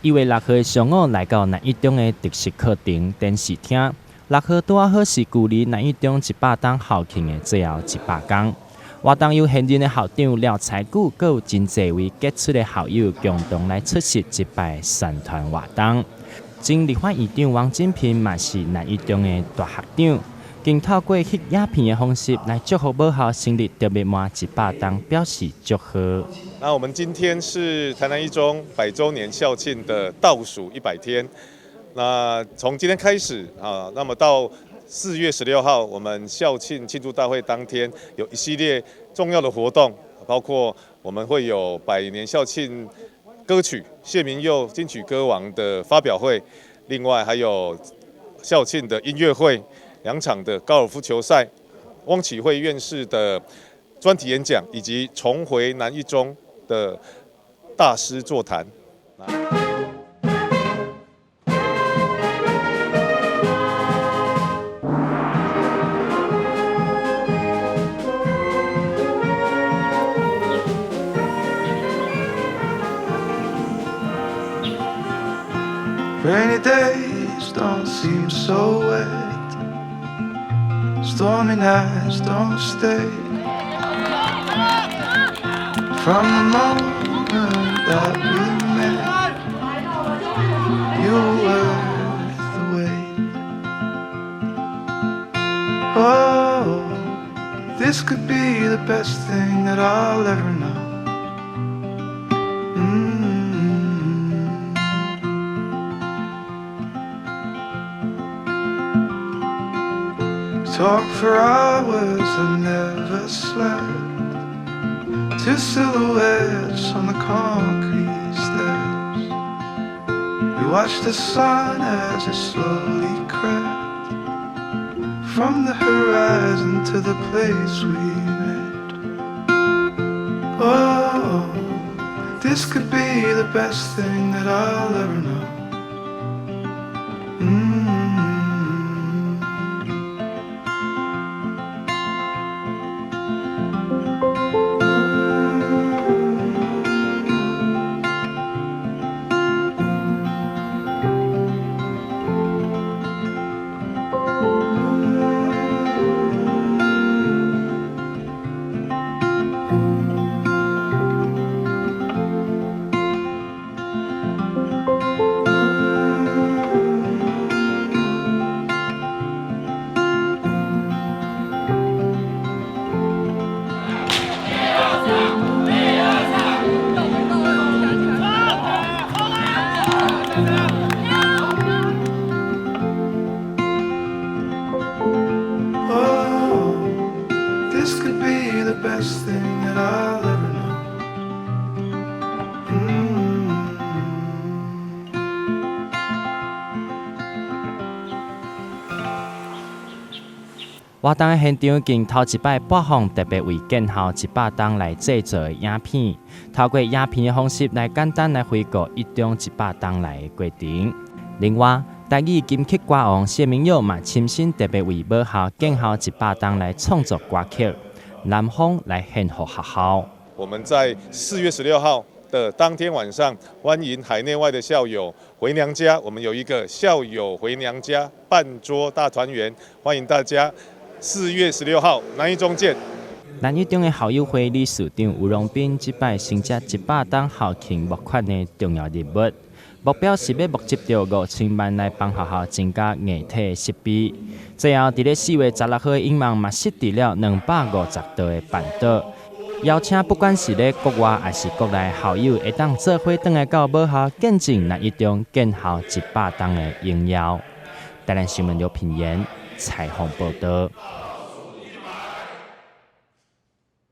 1月6號上午來到南一中的特色課程展示廳，六號拄仔好是距離南一中一百冬校慶的最後一百工。活動由現任的校長廖才久，閣有真濟位傑出的校友共同來出席這擺宣傳活動。前立法院長王金平嘛是南一中的大學長，更透過翕影片的方式來祝福母校成立特別滿一百冬，表示祝賀。那我們今天是台南一中百週年校慶的倒數100天，那從今天開始啊，那麼到4月16號，我們校慶慶祝大會當天，有一系列重要的活動，包括我們會有百年校慶歌曲謝明佑金曲歌王的發表會，另外還有校慶的音樂會，兩場的高爾夫球賽，翁啟惠院士的專題演講，以及重回南一中的大師座談。Rainy days don't seem so wet. Stormy nights don't stay. From the moment that we met, you were worth the wait. Oh, this could be the best thing that I'll ever know. Talked for hours and never slept. Two silhouettes on the concrete steps. We watched the sun as it slowly crept from the horizon to the place we met. Oh, this could be the best thing that I'll ever know. Oh, this could be the best thing that I'll ever know. 活動的現場更頭一擺播放特別為建校一百冬來製作的影片，透過影片的方式來簡單來回顧一中一百冬來的過程。另外，台語金曲歌王謝明佑嘛親身特別為母校建校一百冬來創作歌曲《南風》來獻予學校。我們在4月16號的當天晚上，歡迎海內外的校友回娘家。我們有一個校友回娘家辦桌大團圓，歡迎大家4月16號南一中見。南一中的校友會理事長吳榮斌，這擺承接一百冬校慶募款的重要任務，目標是欲募集著5000萬來幫學校增加硬體設備。最後，佇咧4月16號的影網嘛設置了250道的辦桌，邀請不管是咧國外抑是國內校友，會當做伙轉來到母校見證南一中建校一百冬的榮耀。台南新聞劉品言採訪報導。